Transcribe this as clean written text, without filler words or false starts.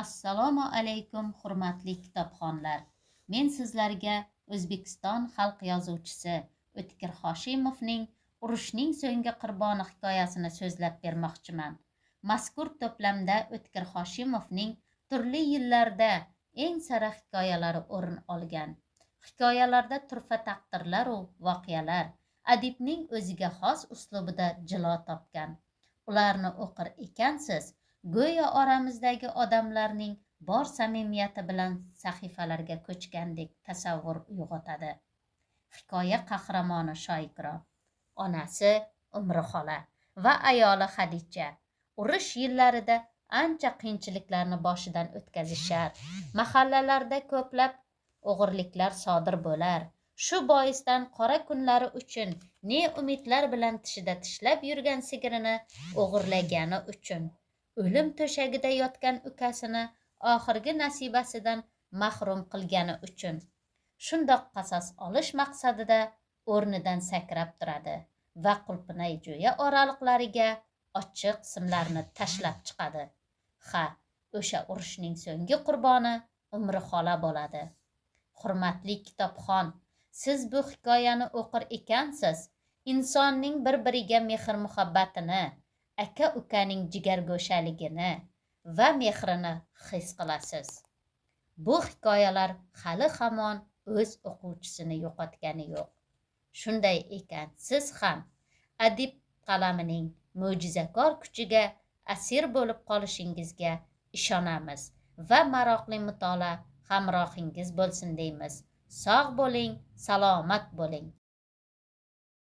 Assalomu alaykum, hurmatli kitobxonlar. Men sizlarga O'zbekiston xalq yozuvchisi O'tkir Hoshimovning "Urushning so'nggi qurboni" hikoyasini so'zlab bermoqchiman. Mazkur to'plamda O'tkir Hoshimovning turli yillarda eng sara hikoyalari o'rin olgan. Hikoyalarda turfa taqdirlar u voqealar adibning o'ziga xos uslubida jilo topgan. Ularni o'qir ekansiz, go'yo oramizdagi odamlarning bor samimiyati bilan sahifalarga ko'chgandek tasavvur uyg'otadi. Hikoya qahramoni Shoikrom, onasi Umri xola va ayoli Xadicha urush yillarida ancha qiyinchiliklarni boshidan o'tkazishar. Mahallalarda ko'plab o'g'irliklar sodir bo'lar. Shu boisdan qora kunlari uchun ne umidlar bilan tishida tishlab yurgan sigirini o'g'irlagani uchun o'lim to'shagida yotgan ukasini oxirgi nasibasidan mahrum qilgani uchun shundoq qasos olish maqsadida o'rnidan sakrab turadi va qulpinay jo'ya oraliqlariga ochiq simlarni tashlab chiqadi. Ha, o'sha urushning so'nggi qurboni Umri xola bo'ladi. Hurmatli kitobxon, siz bu hikoyani o'qir ekansiz, insonning bir biriga mehr muhabbatini, aka ukaning jigargo'shaligini va mehrini his qilasiz. Bu hikoyalar hali hamon o'z o'quvchisini yo'qotgani yo'q. Shunday ekan, siz ham adib qalamining mo'jizakor kuchiga asir bo'lib qolishingizga ishonamiz va maroqli mutolaa hamrohingiz bo'lsin deymiz. Sog' bo'ling, salomat bo'ling.